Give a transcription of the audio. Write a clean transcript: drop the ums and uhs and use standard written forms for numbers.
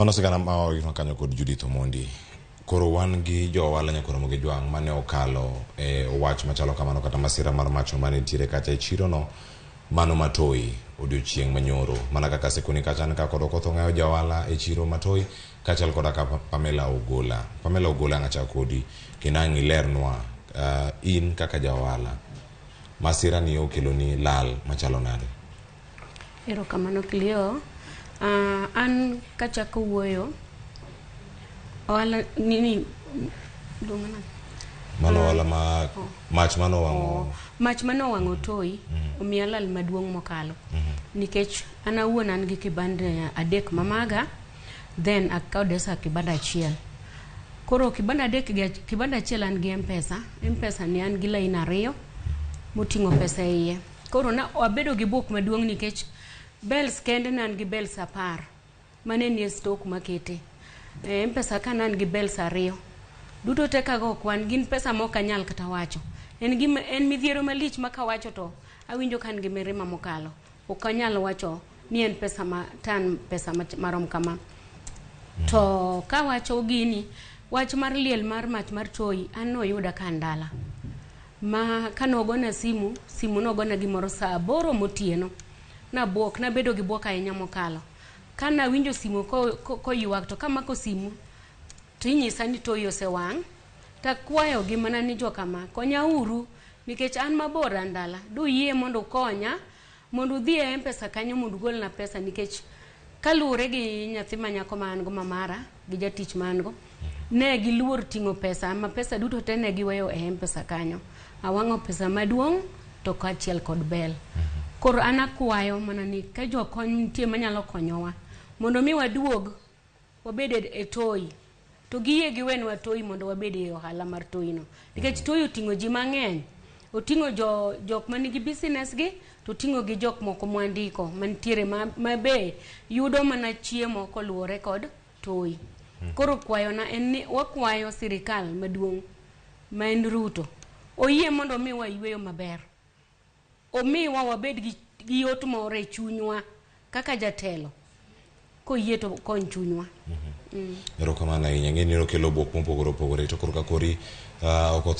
Mano sigana ma oiknwa kanyo kod Judith Omondi. Koro wan gi jo ohala Nyakoromo gi Jwang' mane okalo e wach machalo kamano kata masira mar mach mane nitiere kacha e chiro no mano Matoi odiochieng' manyoro. Mana kaka asekoni kacha an ka kod Okoth Ong'ayo ja ohala e chiro Matoi kaachiel koda ka Pamela Ogola. Pamela Ogola ang' achak kodi kendo ang' ilernwa in kaka ja ohala masira ni okeloni lal machalo nade? Erokamano Cleo. An kachako wuoyo, ohala nini luonga nang'o? Mano ohala ma mach mane owang'o. Oh, mach mane owang'o toi omiya lal maduong' mokalo. Nikech an awuon an gi kibanda adek ma maga, then akawo kibanda achiel. Koro kibanda adek gi kibanda achiel an gi M-Pesa, M-Pesa ni an gi lain ariyo moting'o pesa e iye. Koro na abedo gi buok maduong' nikech bells kende ne an gi bells 10 mane nie stock makete. E M-Pesa ka ne an gi bells ariyo. Duto te kago kwan gin pesa ma ok anyal kata wacho. En gima en midhiero malich ma kawacho to awinjo ka an gi mirima mokalo. Ok anyal wacho ni en pesa ma tan pesa marom kama. To kawacho gini, wach mar liel mar mach mar toi an noyuda ka an dala. Ma kanogona simu, simu nogona gimoro saa 8 motieno. Nabuok, nabedo gi buok ahinya mokalo. Kanawinjo simu koywak to kamako simu to inyisa ni toi osewang'. Takwayo gi mana ni jokama, konya uru nikech an mabor an dala. Duyie mondo ukonya mondo udhi e M-Pesa kanyo mondo ugolna pesa nikech kaluwore gi nyathi ma nyako ma an go mamara gi jatich ma an go, ne giluor ting'o pesa ma pesa duto te ne giweyo e M-Pesa kanyo. Awang'o pesa maduong' to kaachiel kod bel. Koro an akwayo mana ni ka jokony nitie manyalo konyowa mondo mi waduog wabed e toi to giyie giwenwa toi mondo wabed e ohala mar toi no. Nikech toi oting'o ji mang'eny. Oting'o jok manigi business gi to oting'o gi jok moko mwandiko mantiere ma be yudo mana chiemo koluwore kod toi. Koro kwayona en ni wakwayo sirikal maduong' ma en Ruto oyie mondo omiwa yweyo maber. Omiwa wabed gi yot moro e chunywa kaka jatelo. Koyie to kony chunywa. Erokamano ahinya. Ng'eni okelo buok mopogore opogore to koro ka kori Okoth